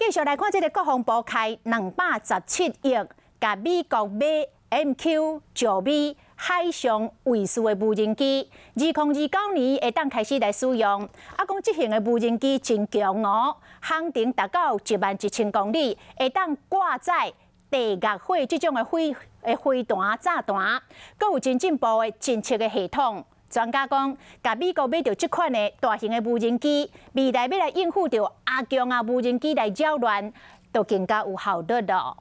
繼續來看這個國防部開217億，共美國買 MQ-9B 海上衛士的無人機，2029年會當開始來使用。啊，講這型的無人機真強哦，航程達到11,000公里，會當掛載地獄火這種的飛的飛彈炸彈，閣有真進步的偵測的系統。專家講，共美國買著這款的大型的無人機，未來欲來應付著阿共啊無人機來擾亂，就更加有效率咯。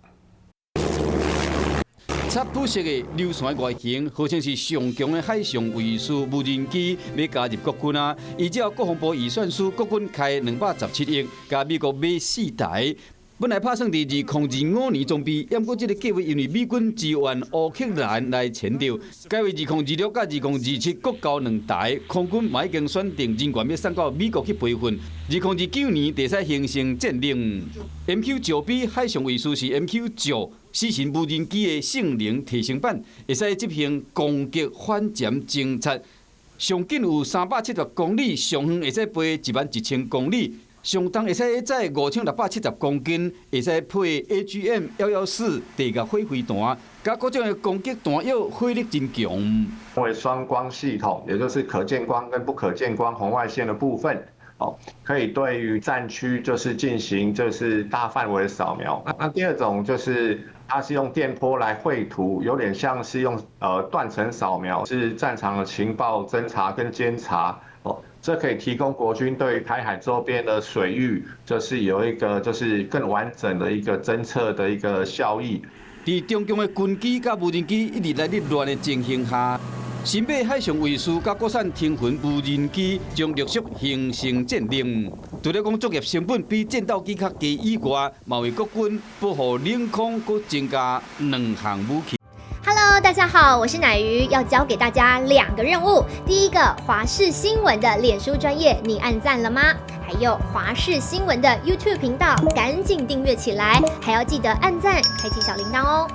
插普色的流線外形，號稱是上強的海上衛士無人機，欲加入國軍啊！依照國防部預算書，國軍開217億，共美國買四台。本來拍算佇2025年裝備，毋過這个計畫因為美軍支援烏克蘭來延著，改為2026佮2027各交兩台。空軍嘛已經選定人員欲送到美國去培訓，2029年就會使形成戰力。MQ-9B 海上衛士是 MQ-9死神無人機的性能提升版，會使執行攻擊、反潛、偵察，上近有370公里，上遠會使飛11,000公里。上重會使載5670公斤，會使配 AGM 114地獄火飛彈，佮各種的攻擊彈藥，火力真強。為雙光系統，也就是可見光跟不可見光紅外線的部分，哦，可以對於戰區就是進行就是大範圍的掃描。那第二種就是它是用電波來繪圖，有點像是用斷層掃描，是戰場的情報偵查跟監察。哦，這可以提供國軍對於台海周邊的水域，就是有一個就是更完整的一個偵測的一個效益。佇中共的軍機佮無人機一直來咧亂的情形下，新買海上衛士佮國產騰雲無人機將陸續形成戰力。除了講作業成本比戰鬥機較低以外，嘛為國軍保護領空閣增加兩項武器。 Hello，大家好，我是奶魚，要教給大家兩個任務。第一個，華視新聞的臉書專頁，你按讚了嗎？還有華視新聞的 YouTube 頻道，趕緊訂閱起來，還要記得按讚，開啟小鈴鐺哦。